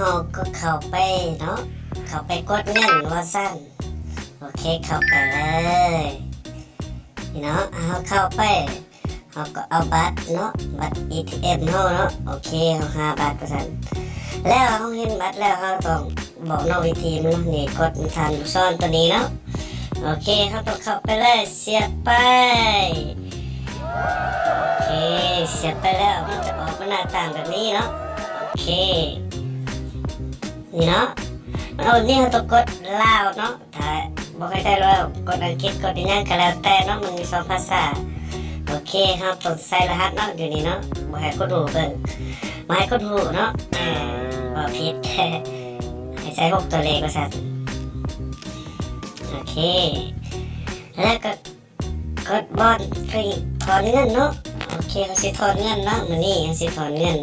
ເຮົາກໍເຂົ້າໄປເນາະ ເຂົ້າໄປກົດເງິນວ່າຊັ້ນ. ໂອເຄ ເຂົ້າໄປເລີຍ. ນີ້ເນາະ ເຮົາເຂົ້າໄປ ເຮົາກໍເອົາບັດເນາະ ບັດເອທີເອັມເຮົາເນາະ. ໂອເຄ ເຮົາຫາບັດວ່າຊັ້ນ ແລ້ວເຮົາເຫັນບັດແລ້ວ ເຮົາຕ້ອງບອກເນາະ ວິທີມັນເນາະ. ນີ້ ກົດທາງລູກສອນຕົວນີ້ເນາະ. ໂອເຄ ເຮົາຕ້ອງເຂົ້າໄປເລີຍ ສຽບໄປ. ໂອເຄ ສຽບໄປແລ້ວ ມັນຈະອອກມາໜ້າຕ່າງແບບນີ້ເນາະ. ໂອເຄ ນີ້ເນາະ ມັນອອກນີ້ ເຮົາຕ້ອງກົດລາວເນາະ. ຖ້າບໍ່ເຂົ້າໃຈລາວ ກົດອັງກິດ ກົດອີ່ຫຍັງກໍແລ້ວແຕ່ເນາະ ມັນມີສອງພາສາ. ໂອເຄ ເຮົາຕ້ອງໃສ່ລະຫັດເນາະ ຢູ່ນີ້ເນາະ ບໍ່ໃຫ້ຄົນຮູ້ເບິ່ງ ບໍ່ໃຫ້ຄົນຮູ້ເນາະ. ເອີ ເວົ້າຜິດ ໃຫ້ໃສ່ຫົກຕົວເລກວ່າຊັ້ນ. ໂອເຄ ແລ້ວກໍ ກົດບ່ອນເພິ່ນຖອນເງິນເນາະ. ໂອເຄ ເຮົາຊິຖອນເງິນເນາະ ມື້ນີ້ເຮົາຊິຖອນເງິນ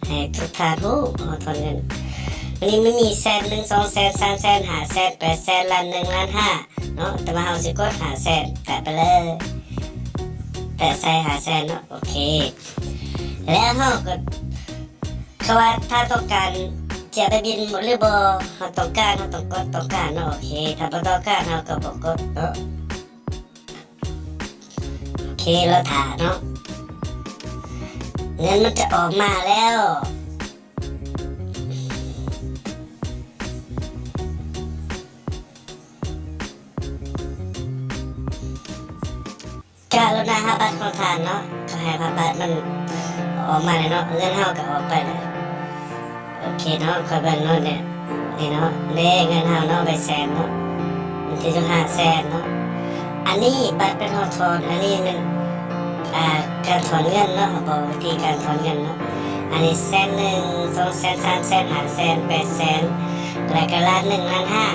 ໃຫ້ທຸກທ່ານຮູ້ ເຮົາຖອນເງິນ ມື້ນີ້ມັນມີແສນໜຶ່ງ ສອງແສນ ສາມແສນ ຫ້າແສນ ແປດແສນ ລ້ານໜຶ່ງ ລ້ານຫ້າເນາະ. ແຕ່ວ່າເຮົາຊິກົດຫ້າແສນ ແຕະໄປເລີຍ ແຕະໃສ່ຫ້າແສນເນາະ. ໂອເຄ ແລ້ວເຮົາກໍ ເພາະວ່າຖ້າຕ້ອງການຈະໄປບິນຫຼືບໍ່ ເຮົາຕ້ອງການ ເຮົາຕ້ອງກົດຕ້ອງການເນາະ. ໂອເຄ ຖ້າບໍ່ຕ້ອງການ ເຮົາກໍບໍ່ກົດເນາະ. ໂອເຄ ລໍຖ້າເນາະ ເງິນມັນຈະອອກມາແລ້ວ. ກະລຸນາຫາບັດຂອງທ່ານເນາະ ກໍໃຫ້ພະບັດມັນອອກມາແລ້ວເນາະ ເງິນເຮົາກໍອອກໄປແລ້ວ. ໂອເຄເນາະ ຂ້ອຍເບິ່ງເນາະ ນີ້ ນີ້ເນາະ ເດ້ເງິນເຮົາເນາະ ໃບແສນເນາະ ມັນຈະຢູ່ຫ້າແສນເນາະ. ອັນນີ້ບັດເປັນເຮົາຖອນ ອັນນີ້ແມ່ນ ອ່າ ການຖອນເງິນເນາະ ເຮົາບອກວິທີການຖອນເງິນເນາະ. ອັນນີ້ແສນໜຶ່ງ ສອງແສນ ສາມແສນ ຫ້າແສນ ແປດແສນ ແລ້ວກໍລ້ານໜຶ່ງ ລ້ານຫ້າ.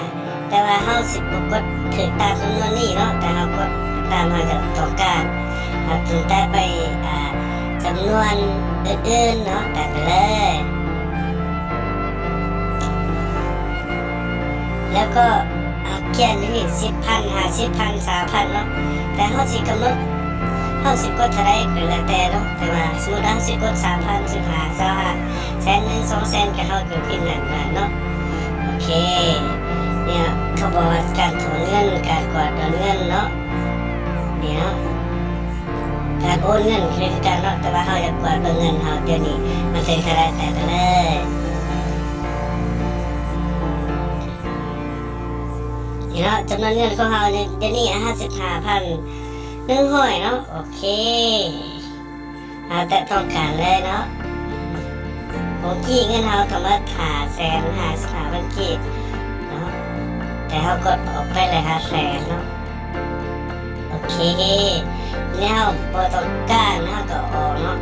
ແຕ່ວ່າເຮົາຊິບໍ່ກົດຖືກຕາມຈຳນວນນີ້ເນາະ ແຕ່ເຮົາກົດຕາມເຮົາຈະຕ້ອງການ ເຮົາຈຶ່ງແຕະໄປ ອ່າ ຈຳນວນອື່ນໆເນາະ ແຕະໄປເລີຍ. ແລ້ວກໍ ອ່າ ຂຽນຢູ່ນີ້ ສິບພັນ ຫ້າສິບພັນ ຊາວພັນເນາະ ແຕ່ເຮົາຊິກຳນົດ ເຮົາຊິກົດເທົ່າໃດກໍແລ້ວແຕ່ເນາະ. ແຕ່ວ່າສົມມຸດວ່າເຮົາຊິກົດ ສາມພັນ ສິບຫ້າ ຊາວຫ້າ ແສນໜຶ່ງ ສອງແສນ ກໍເຮົາກໍພິມນັ້ນມາເນາະ. ໂອເຄ ນີ້ເຂົາບອກວ່າການຖອນເງິນ ການກວາດເງິນເນາະ ນີ້ເນາະ ການໂອນເງິນຄືກັນເນາະ ແຕ່ວ່າເຮົາຢາກກວາດເບິ່ງເງິນເຮົາດຽວນີ້ ມັນເປັນເທົ່າໃດ ແຕະໄປເລີຍ. ນີ້ເນາະ ຈຳນວນເງິນຂອງເຮົານີ້ ດຽວນີ້ ຫ້າສິບຫ້າພັນໜຶ່ງຮ້ອຍເນາະ. ໂອເຄ ເຮົາແຕະຕ້ອງການເລີຍເນາະ. ຂອງກີ້ເງິນເຮົາທັງໝົດ ຫ້າແສນຫ້າສິບຫ້າພັນກີບເນາະ ແຕ່ເຮົາກົດອອກໄປແລ້ວ ຫ້າແສນເນາະ. ໂອເຄ ແລ້ວເຮົາບໍ່ຕ້ອງການ ເຮົາກໍອອກເນາະ.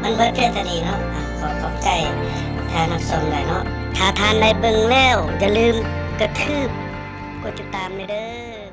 ມັນເບິດພຽງເທົ່ານີ້ເນາະ. ອາ ຂໍຂອບໃຈທ່ານຮັບຊົມຫຼາຍເນາະ. ຖ້າທ່ານໄດ້ເບິ່ງແລ້ວ ຢ່າລືມກະທຶບກົດຕິດຕາມແດ່ເດີ.